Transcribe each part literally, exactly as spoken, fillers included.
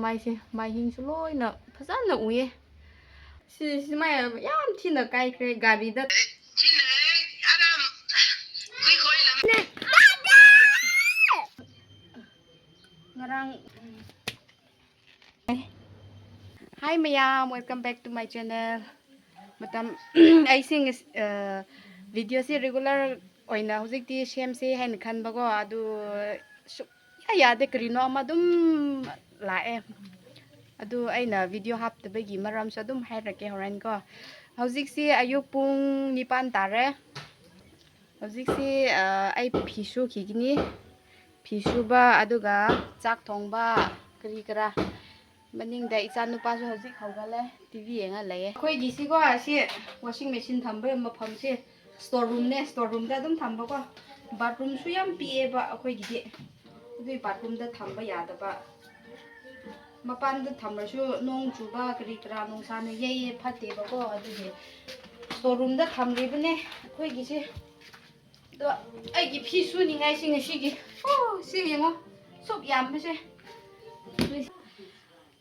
ꯃꯥꯏꯁꯦ, ꯃꯥꯏꯍꯤꯡꯁꯨ ꯂꯣꯏꯅ ꯐꯖꯅ ꯎꯏꯌꯦ꯫ ꯁꯤ, ꯁꯤ ꯃꯥꯏ ꯌꯥꯝ ꯊꯤꯅ ꯀꯥꯏꯈ꯭ꯔꯦ ꯒꯥꯔꯤꯗ꯫ ꯉꯔꯥꯡ Hi ꯃꯌꯥꯝ, welcome back to my channel. ꯃꯇꯝ ꯑꯩꯁꯦ ꯉꯁꯤ, ꯑ, video ꯁꯦ regular ꯑꯣꯏꯅ ꯍꯧꯖꯤꯛꯇꯤ ꯁꯦꯝꯁꯦ ꯍꯥꯏꯅ ꯈꯟꯕꯀꯣ, ꯑꯗꯨ ꯁꯨꯛꯌꯥ ꯌꯥꯗꯦ, ꯀꯔꯤꯅꯣ ꯑꯃ ꯑꯗꯨꯝ ꯂꯥꯛꯑꯦ꯫ ꯑꯗꯨ ꯑꯩꯅ video ꯍꯥꯞꯇꯕꯒꯤ ꯃꯔꯝꯁꯨ ꯑꯗꯨꯝ ꯍꯥꯏꯔꯛꯀꯦ ꯍꯣꯔꯦꯟ ꯀꯣ꯫ ꯍꯧꯖꯤꯛꯁꯤ ꯑꯌꯨꯛ ꯄꯨꯡ ꯅꯤꯄꯥꯟ ꯇꯥꯔꯦ꯫ ꯍꯧꯖꯤꯛꯁꯤ, ꯑ, ꯑꯩ ꯐꯤ ꯁꯨꯈꯤꯒꯅꯤ꯫ ꯐꯤ ꯁꯨꯕ, ꯑꯗꯨꯒ ꯆꯥꯛ ꯊꯣꯡꯕ, ꯀꯔꯤ ꯀꯔꯥ꯫ ꯃꯅꯤꯡꯗ ꯏꯆꯥꯅꯨꯄꯥꯁꯨ ꯍꯧꯖꯤꯛ ꯍꯧꯒꯠꯂꯦ, T V ꯌꯦꯡꯉ ꯂꯩꯌꯦ꯫ ꯑꯩꯈꯣꯏꯒꯤꯁꯤꯀꯣ, ꯑꯁꯤ washing machine ꯊꯝꯕ ꯃꯐꯝꯁꯦ store room ꯅꯦ, store room ꯗ ꯑꯗꯨꯝ ꯊꯝꯕꯀꯣ꯫ Bathroom ꯁꯨ ꯌꯥꯝ ꯄꯤꯛꯑꯦꯕ ꯑꯩꯈꯣꯏꯒꯤꯗꯤ, ꯑꯗꯨꯏ bathroom ꯗ ꯊꯝꯕ ꯌꯥꯗꯕ꯫ ꯃꯄꯥꯟꯗ ꯊꯝꯃꯁꯨ ꯅꯣꯡ ꯆꯨꯕ ꯀꯔꯤ ꯀꯔꯥ ꯅꯨꯡꯁꯥꯅ ꯌꯩꯌꯦ ꯐꯠꯇꯦꯕꯀꯣ, ꯑꯗꯨꯒꯤ store room ꯗ ꯊꯝꯔꯤꯕꯅꯦ ꯑꯩꯈꯣꯏꯒꯤꯁꯦ꯫ ꯑꯗꯣ ꯑꯩꯒꯤ ꯐꯤ ꯁꯨꯅꯤꯡꯉꯥꯏꯁꯤ ꯉꯁꯤꯒꯤ, ꯑꯣ, ꯁꯤ ꯌꯦꯡꯉꯣ, ꯁꯨꯛ ꯌꯥꯝꯕꯁꯦ꯫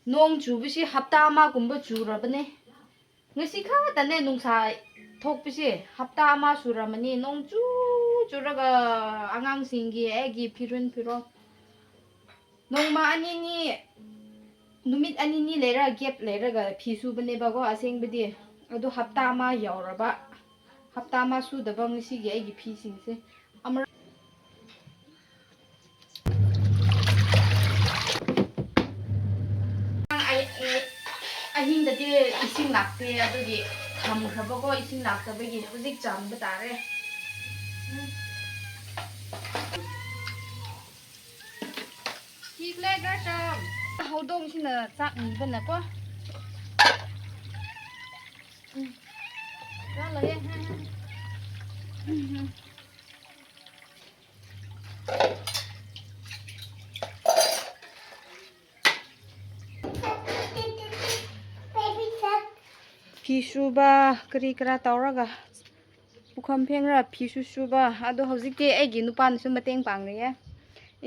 ꯅꯣꯡ ꯆꯨꯕꯁꯤ ꯍꯞꯇꯥ ꯑꯃꯒꯨꯝꯕ ꯆꯨꯔꯕꯅꯦ꯫ ꯉꯁꯤ ꯈꯛꯇꯅꯦ ꯅꯨꯡꯁꯥ ꯊꯣꯛꯄꯁꯦ, ꯍꯞꯇꯥ ꯑꯃ ꯁꯨꯔꯝꯃꯅꯤ꯫ ꯅꯣꯡ ꯆꯨ ꯆꯨꯔꯒ ꯑꯉꯥꯡꯁꯤꯡꯒꯤ, ꯑꯩꯒꯤ ꯐꯤꯔꯣꯟ ꯐꯤꯔꯣꯜ ꯅꯣꯡꯃ ꯑꯅꯤꯅꯤ, ꯅꯨꯃꯤꯠ ꯑꯅꯤꯅꯤ ꯂꯩꯔ gap ꯂꯩꯔꯒ ꯐꯤ ꯁꯨꯕꯅꯦꯕꯀꯣ ꯑꯁꯦꯡꯕꯗꯤ꯫ ꯑꯗꯨ ꯍꯞꯇꯥ ꯑꯃ ꯌꯧꯔꯕ, ꯍꯞꯇꯥ ꯑꯃ ꯁꯨꯗꯕ ꯉꯁꯤꯒꯤ ꯑꯩꯒꯤ ꯐꯤꯁꯤꯡꯁꯦ꯫ ꯑꯃꯔꯛ ꯑꯩ, ꯑꯩ, ꯑꯍꯤꯡꯗꯗꯤ ꯏꯁꯤꯡ ꯂꯥꯛꯇꯦ, ꯑꯗꯨꯒꯤ ꯊꯝꯈ꯭ꯔꯕꯀꯣ, ꯏꯁꯤꯡ ꯂꯥꯛꯇꯕꯒꯤ ꯍꯧꯖꯤꯛ ꯆꯥꯝꯕ ꯇꯥꯔꯦ꯫ ꯎꯝ꯫ ꯊꯤꯈ꯭ꯔꯦ ꯒ꯭ꯔꯁꯝ꯫ ꯍꯧꯗꯣꯡꯁꯤꯅ ꯆꯥꯛ ꯅꯤꯕꯅꯀꯣ꯫ ꯎꯝ꯫ ꯆꯥꯂꯣꯏꯌꯦ꯫ ꯎꯝ, ꯎꯝ꯫ ꯐꯤ ꯁꯨꯕ ꯀꯔꯤ ꯀꯔꯥ ꯇꯧꯔꯒ ꯄꯨꯈꯝ ꯐꯦꯡꯔ ꯐꯤꯁꯨ ꯁꯨꯕ꯫ ꯑꯗꯣ ꯍꯧꯖꯤꯛꯇꯤ ꯑꯩꯒꯤ ꯅꯨꯄꯥꯅꯁꯨ ꯃꯇꯦꯡ ꯄꯥꯡꯔꯤꯌꯦ꯫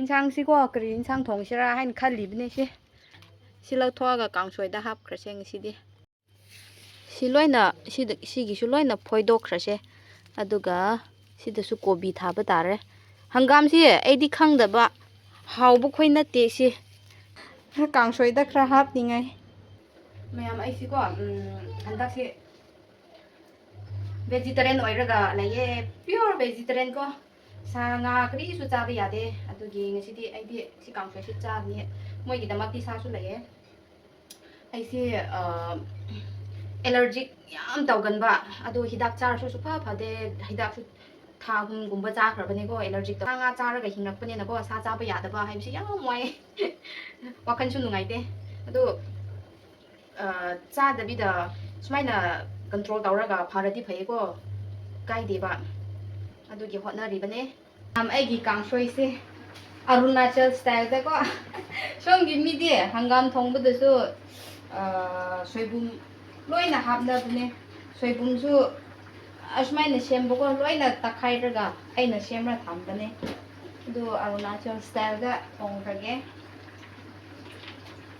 ꯏꯟꯁꯥꯡꯁꯤꯀꯣ ꯀꯔꯤ ꯏꯟꯁꯥꯡ ꯊꯣꯡꯁꯤꯔꯥ ꯍꯥꯏꯅ ꯈꯜꯂꯤꯕꯅꯦ ꯁꯤ꯫ ꯁꯤ ꯂꯧꯊꯣꯛꯑꯒ ꯀꯥꯡꯁꯣꯏꯗ ꯍꯥꯞꯈ꯭ꯔꯁꯦ ꯉꯁꯤꯗꯤ꯫ ꯁꯤ ꯂꯣꯏꯅ, ꯁꯤꯗ, ꯁꯤꯒꯤꯁꯨ ꯂꯣꯏꯅ ꯐꯣꯏꯗꯣꯛꯈ꯭ꯔꯁꯦ꯫ ꯑꯗꯨꯒ ꯁꯤꯗꯁꯨ ꯀꯣꯕꯤ ꯊꯥꯕ ꯇꯥꯔꯦ꯫ ꯍꯪꯒꯥꯝꯁꯤ ꯑꯩꯗꯤ ꯈꯪꯗꯕ, ꯍꯥꯎꯕ ꯈꯣꯏ ꯅꯠꯇꯦ ꯁꯤ꯫ ꯀꯥꯡꯁꯣꯏꯗ ꯈꯔ ꯍꯥꯞꯅꯤꯡꯉꯥꯏ꯫ ꯃꯌꯥꯝ, ꯑꯩꯁꯤꯀꯣ, ꯎꯝ, ꯍꯟꯗꯛꯁꯤ vegetarian ꯑꯣꯏꯔꯒ ꯂꯩꯌꯦ, pure vegetarian ꯀꯣ꯫ ꯁꯥ ꯉꯥ ꯀꯔꯤꯁꯨ ꯆꯥꯕ ꯌꯥꯗꯦ꯫ ꯑꯗꯨꯒꯤ ꯉꯁꯤꯗꯤ ꯑꯩꯗꯤ ꯁꯤ ꯀꯥꯡꯁꯣꯏꯁꯤ ꯆꯥꯒꯅꯤ꯫ ꯃꯣꯏꯒꯤꯗꯃꯛꯇꯤ ꯁꯥꯁꯨ ꯂꯩꯌꯦ꯫ ꯑꯩꯁꯦ, ꯑ, allergic ꯌꯥꯝ ꯇꯧꯒꯟꯕ, ꯑꯗꯣ ꯍꯤꯗꯥꯛ ꯆꯥꯔꯁꯨ ꯁꯨꯛꯐ ꯐꯗꯦ꯫ ꯍꯤꯗꯥꯛꯁꯨ ꯊꯥ ꯑꯍꯨꯝꯒꯨꯝꯕ ꯆꯥꯈ꯭ꯔꯕꯅꯦꯀꯣ allergic ꯇꯧ-, ꯁꯥ ꯉꯥ ꯆꯥꯔꯒ ꯍꯤꯡꯂꯛꯄꯅꯤꯅꯀꯣ, ꯁꯥ ꯆꯥꯕ ꯌꯥꯗꯕ ꯍꯥꯏꯕꯁꯤ ꯌꯥꯝ ꯋꯥꯏ꯫ ꯋꯥꯈꯜꯁꯨ ꯅꯨꯡꯉꯥꯏꯇꯦ꯫ ꯑꯗꯣ, ꯑ, ꯆꯥꯗꯕꯤꯗ ꯁꯨꯃꯥꯏꯅ control ꯇꯧꯔꯒ ꯐꯔꯗꯤ ꯐꯩꯌꯦꯀꯣ, ꯀꯥꯏꯗꯦꯕ꯫ ꯑꯗꯨꯒꯤ ꯍꯣꯠꯅꯔꯤꯕꯅꯦ꯫ ꯃꯌꯥꯝ, ꯑꯩꯒꯤ ꯀꯥꯡꯁꯣꯏꯁꯦ ꯑꯔꯨꯅꯥꯆꯜ style ꯗꯀꯣ꯫ ꯁꯣꯝꯒꯤ ꯃꯤꯗꯤ ꯍꯪꯒꯥꯝ ꯊꯣꯡꯕꯗꯁꯨ, ꯑ, ꯁꯣꯏꯕꯨꯝ ꯂꯣꯏꯅ ꯍꯥꯞꯅꯕꯅꯦ꯫ ꯁꯣꯏꯕꯨꯝꯁꯨ ꯑꯁꯨꯃꯥꯏꯅ ꯁꯦꯝꯕꯀꯣ, ꯂꯣꯏꯅ ꯇꯛꯈꯥꯏꯔꯒ ꯑꯩꯅ ꯁꯦꯝꯔ ꯊꯝꯕꯅꯦ꯫ ꯑꯗꯨ ꯑꯔꯨꯅꯥꯆꯜ style ꯗ ꯊꯣꯡꯈ꯭ꯔꯒꯦ꯫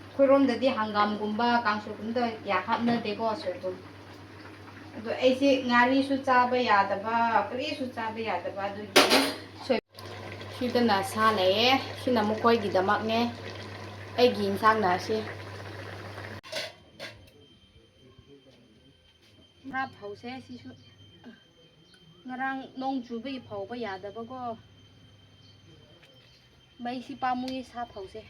ꯑꯩꯈꯣꯏꯔꯣꯝꯗꯗꯤ ꯍꯪꯒꯥꯝꯒꯨꯝꯕ, ꯀꯥꯡꯁꯣꯏꯒꯨꯝꯕꯗ ꯀꯌꯥ ꯍꯥꯞꯅꯗꯦꯀꯣ, ꯁꯣꯏꯕꯨꯝ꯫ ꯑꯗꯣ ꯑꯩꯁꯦ ꯉꯥꯔꯤꯁꯨ ꯆꯥꯕ ꯌꯥꯗꯕ, ꯀꯔꯤꯁꯨ ꯆꯥꯕ ꯌꯥꯗꯕ, ꯑꯗꯨꯒꯤ ꯁꯣꯏ-, ꯁꯤꯗꯅ ꯁꯥ ꯂꯩꯌꯦ, ꯁꯤꯅ ꯃꯈꯣꯏꯒꯤꯗꯃꯛꯅꯦ, ꯑꯩꯒꯤ ꯏꯟꯁꯥꯡꯅ ꯁꯤ꯫ ꯈꯔ ꯐꯧꯁꯦ ꯁꯤꯁꯨ꯫ ꯉꯔꯥꯡ ꯅꯣꯡ ꯆꯨꯕꯒꯤ ꯐꯧꯕ ꯌꯥꯗꯕꯀꯣ꯫ ꯃꯩꯁꯤ ꯄꯥꯝꯃꯨꯏ ꯁꯥ ꯐꯧꯁꯦ꯫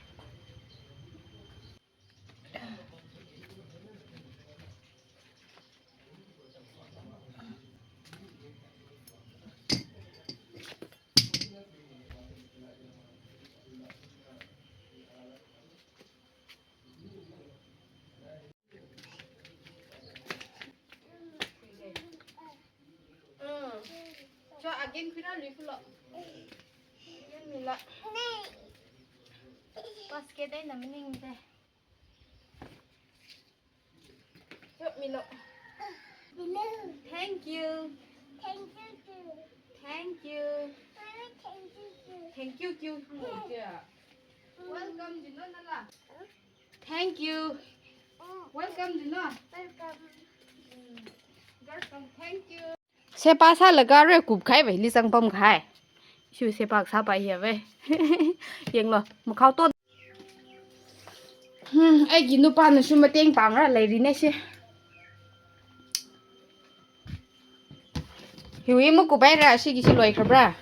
ꯎꯝ. ꯆꯣ, again ꯈꯨꯏꯔꯥ ꯂꯨꯏ ꯐꯨꯜꯂꯣ꯫ Again ꯃꯤꯂꯥ꯫ Basket ꯑꯩꯅ ꯃꯅꯤꯡꯗ꯫ ꯆꯣ, ꯃꯤꯂꯣ꯫ Thank you. Thank you, too. Thank you. Mommy, thank you, too. Thank you, too. Welcome, ꯖꯤꯅꯣ ꯅꯂꯥ꯫ Thank you. Welcome, Dina. Welcome. Welcome. Thank you. Sepa sālaga rekupkahai vaili zangpamkahai. Shu sepa sāpai hiya ve. Yanglu, makhao to. Hmm, aigi nupānasu mateng pāngra leirine shi. Hiwui makup haira, shiki shi loikhrabra.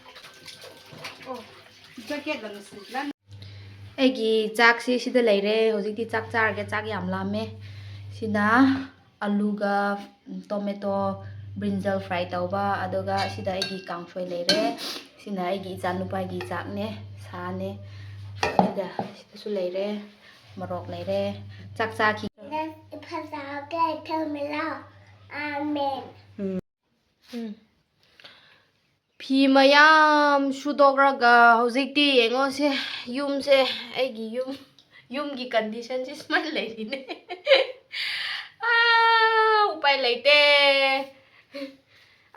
Oh, jacket la ngasutlan. Aigi chākshi shida leire, hojikti chāk chārage, chāk yamlame. Shina aluga, tomato, brinjal fry tauva, aduga shida aigi kangshoi leire. Shina aigi ichanupāgi chākne, sāne. Shida, shidasu leire, morok leire. Chāk chāki. Phasā kei thamilo. Amen. Hmm. Hmm. Fi mayam shutokraga hojikti yanglu se, yumse, aigi yum, yumgi condition chi sumai leirine. Ah, upai leite.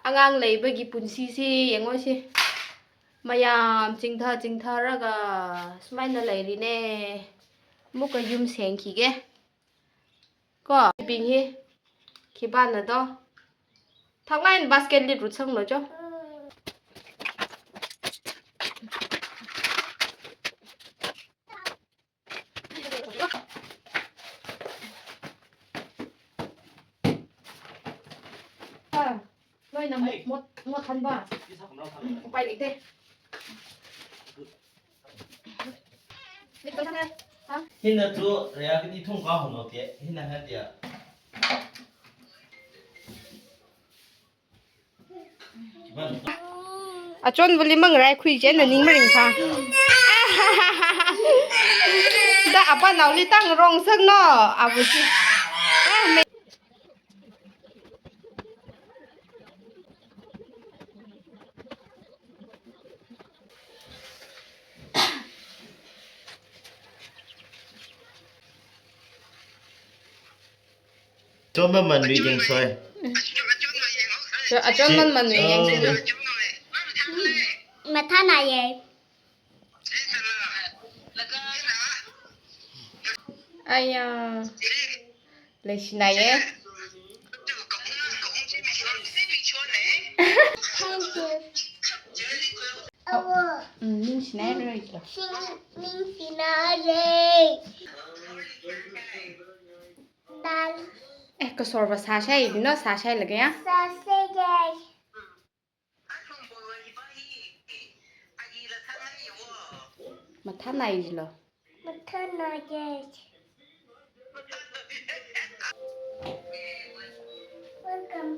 Angang leibagi punsi si yanglu se. Mayam chingtha chingtharaga sumaina leirine. Muka yum sengkige. Ko, bing hi. Khipāna do. Thaklāk eina basket li rutsanglu jo. Ah, loina mo, mo, mo thanba. Upai leite. Hina tu rea kani thung ka hono ke, hina ha dia. Achonvali mangarai khui chieina ning maringpha. Da apanaoli tang rong sakno, abu chi. Ah, me. Chonmanmanwui yangsoi. Cho, achonmanmanwui yangsoi. Mathānaiye. Aya. Leishinaiye. Mm, ningshinai roi lo. Ningshinai roi. Dal. Eh, kasorva sāshai, no, sāshailaga ya? Sāshai. Mathānai jilo. Mathānai. Welcome.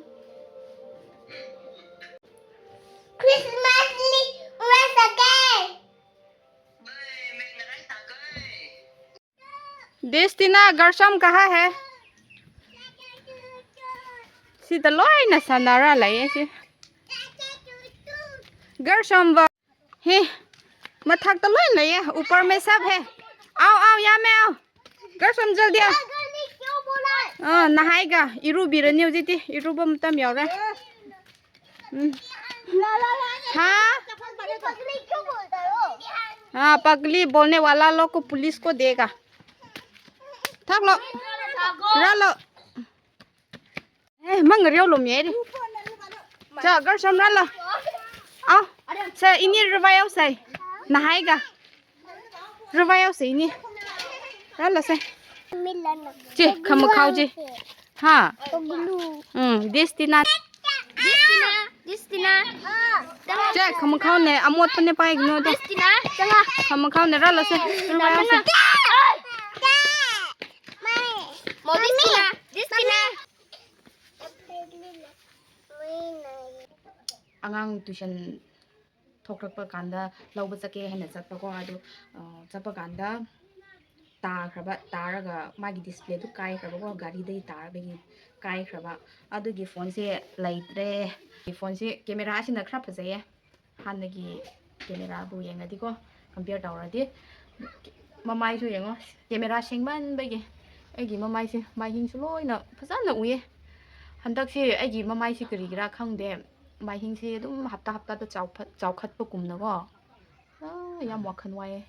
Christmas li rasa ke. Destina, Gershom kaha hai? Sida loina sānara laiye si. Gershom va. He. Mathakta loina laiye. Upar mein sab hai. Ao, ao, yamein ao. Gershom, jaldi ao. Ah, nahaiga. Irubirani hojikti. Iruba matam yaora. Hmm. Ha? हाँ, पगली बोलने वाला लोग को पुलिस को देगा। थाकलो। रालो। Eh, mangareo lom ye ri. Cha, Gershom, ralo. Ao. Sa, ini rāvai haosa. Nahaiga. Rāvai haosa ini. Rālo se. Che, khamakhao che. Ha. Mm, Destina. Destina, Destina. Che, khamakhao ne, amot pa ne pai gino do. Destina, changa. Khamakhao ne, rālo se. Rāvai haosa. Mo, Destina, Destina. Angang tuition thokrakpa kanda louva zake haina zatpako, adu, uh, zatpa kanda tākhraba, tāraga magi display tu kaikhrabako, gari dai tāraga kaikhraba. Adugi phone se leitre. Phone se camera sina khara phazaiye. Hānna gi camera bu yangadi ko, compare tauradi. Mamai su yango, camera shengmanbagi. Aigi mamai se, maihing su loina phazana uye. Handak se, aigi mamai se kari kara khangde. Maihing se adum hapta hapta da chaokhat, chaokhatpa kumna ko. Ah, yam wakhan wai.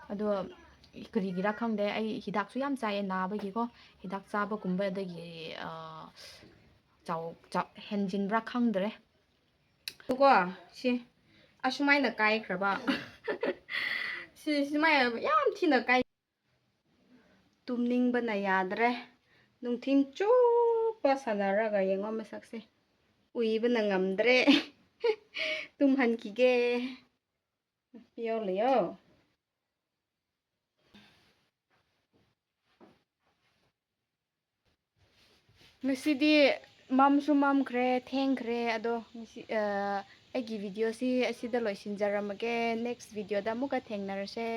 Ado, ꯀꯔꯤꯒꯤꯔꯥ ꯈꯪꯗꯦ, ꯑꯩ ꯍꯤꯗꯥꯛꯁꯨ ꯌꯥꯝ ꯆꯥꯏꯌꯦ ꯅꯥꯕꯒꯤꯀꯣ, ꯍꯤꯗꯥꯛ ꯆꯥꯕꯒꯨꯝꯕꯗꯒꯤ, ꯑ, ꯆꯥꯎ-, ꯆꯥꯎ-, ꯍꯦꯟꯖꯤꯟꯕ꯭ꯔꯥ ꯈꯪꯗ꯭ꯔꯦ꯫ ꯑꯗꯨꯀꯣ, ꯁꯤ ꯑꯁꯨꯃꯥꯏꯅ ꯀꯥꯏꯈ꯭ꯔꯕ꯫ ꯁꯤ ꯁꯨꯃꯥꯏꯅ ꯌꯥꯝ ꯊꯤꯅ ꯀꯥꯏ-, ꯇꯨꯝꯅꯤꯡꯕꯅ ꯌꯥꯗ꯭ꯔꯦ꯫ ꯅꯨꯡꯊꯤꯜ ꯆꯨꯞꯄ ꯁꯥꯟꯅꯔꯒ ꯌꯦꯡꯉꯣ ꯃꯁꯛꯁꯦ꯫ ꯎꯏꯕꯅ ꯉꯝꯗ꯭ꯔꯦ꯫ ꯇꯨꯝꯍꯟꯈꯤꯒꯦ꯫ ꯄꯤꯌꯣ ꯂꯩꯌꯣ꯫ ꯉꯁꯤꯗꯤ ꯃꯝꯁꯨ ꯃꯝꯈ꯭ꯔꯦ, ꯊꯦꯡꯈ꯭ꯔꯦ꯫ ꯑꯗꯣ ꯉꯁꯤ, ꯑ, ꯑꯩꯒꯤ videoꯁꯤ ꯑꯁꯤꯗ ꯂꯣꯏꯁꯤꯟꯖꯔꯝꯃꯒꯦ꯫ Next videoꯗ ꯑꯃꯨꯛꯀ ꯊꯦꯡꯅꯔꯁꯦ꯫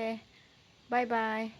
Bye bye꯫